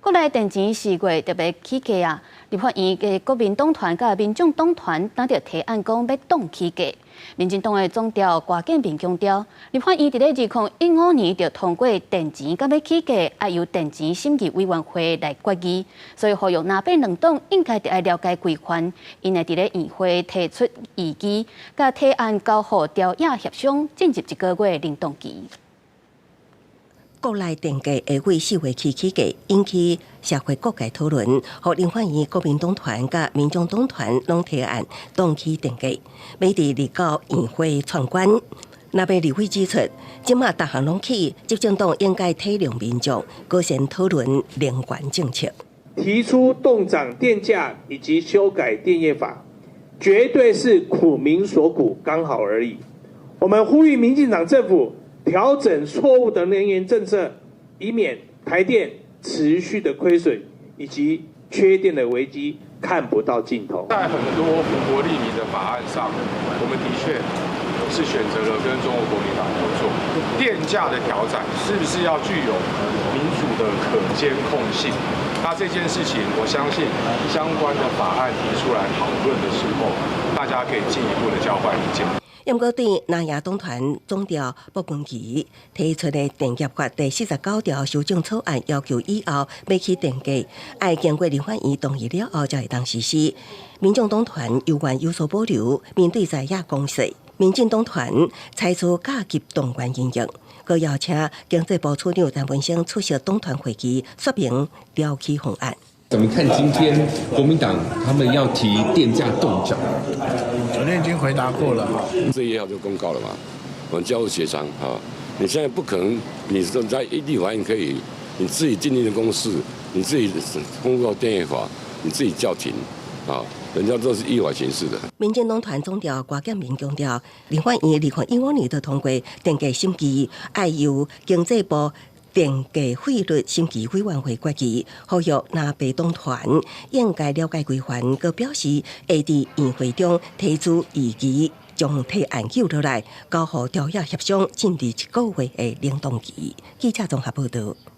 國內電錢4月特別起價啊！立法院的國民黨團佮民眾黨團當著提案講欲凍起價。民進黨的總召郭建明強調，立法院佇咧2015年就通過電錢敢欲起價，愛由電錢審議委員會來決議，所以呼籲藍白兩黨應該著愛了解規範，𪜶會佇咧院會提出異議，共提案交予朝野協商，進入一個月冷凍期。國內電價下月4月起起價，引起社會各界討論。予立法院國民黨團佮民眾黨團攏提案凍起電價，欲佇29院會闖關。藍白立委指出，這馬逐項攏起，執政黨應該體諒民眾，閣先討論能源政策。提出凍漲電價以及修改電業法，絕對是苦民所苦，剛好而已。我們呼籲民進黨政府調整錯誤的能源政策，以免台電持續的虧損以及缺電的危機看不到盡頭。在很多福國利民的法案上，我們的確是選擇了跟中國國民黨合作。電價的調整是不是要具有民主的可監控性？那這件事情，我相信相關的法案提出來討論的時候，大家可以進一步的交換意見。毋過對南亞黨團總召傅崑萁提出的電業法第49條修正草案，要求以後欲起電價，愛經過立法院同意了後，才會當實施。民眾黨團猶原有所保留，面對在野攻勢，民進黨團採取加急動員因應，閣邀請經濟部次長陳文生出席黨團會議，說明調起方案。怎麼看今天國民黨他們要提電價凍漲？昨天已經回答過了哈。這1號就公告了嘛，我們交互協商哈。你現在不可能，你說在立法院可以，你自己訂定的公式，你自己通過電業法，你自己叫停啊，人家都是依法行事的。民進黨團總召郭建明強調，立法院2015年就通過電價審議，愛由經濟部電價費率審議委員會決議，呼籲藍白黨團應該了解規範，閣表示會佇院會中提出異議，將提案記落來，交予朝野協商，進入一個月的冷凍期。記者綜合報道。